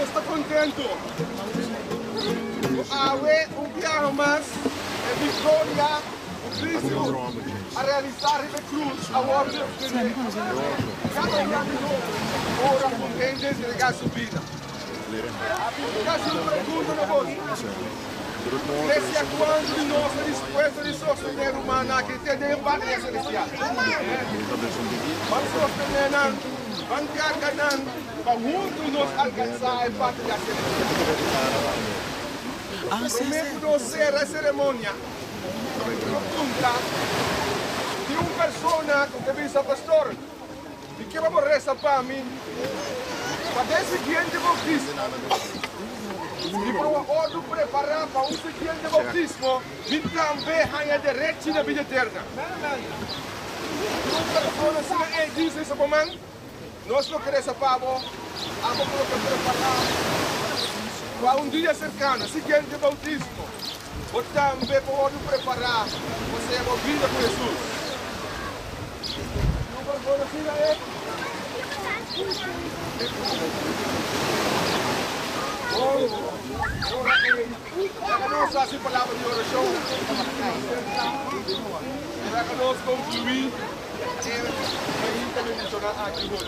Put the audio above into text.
Nos ta kontentu ku awe un biaha mas e viktoria ku Kristu a realisá riba e krus a wòrdu obtené. Kada un di nos ora ku un hende entregá su bida. Kasi un pregunta na boso, Iglesia, kuantu di nos ta dispuesto di sostené rumannan aki te den e patria selestial? Ban sostené nan, ban karga nan pa huntu nos alkansá e patria selestial. Promé ku nos sera e seremonia, lo puntra, Tin un persona ku ke bisa, Pastor, Mi ke pa bo resa pa mi pa den siguiente bautismo. Mi por un ordu prepará pa un siguiente bautismo, mi tambe haña derechi na bida eterna. Si un persona asina ei bisa esei bo man, nos lo ke resa pa bo, abo ku lo ke prepará pa un dia serkano, siguiente bautismo, bo tambe por wordu prepará pa sea bo bida ku Hesus. Laga nos hasi palabra di orashon. Laga nos konkluí e mainta bendishoná aki huntu.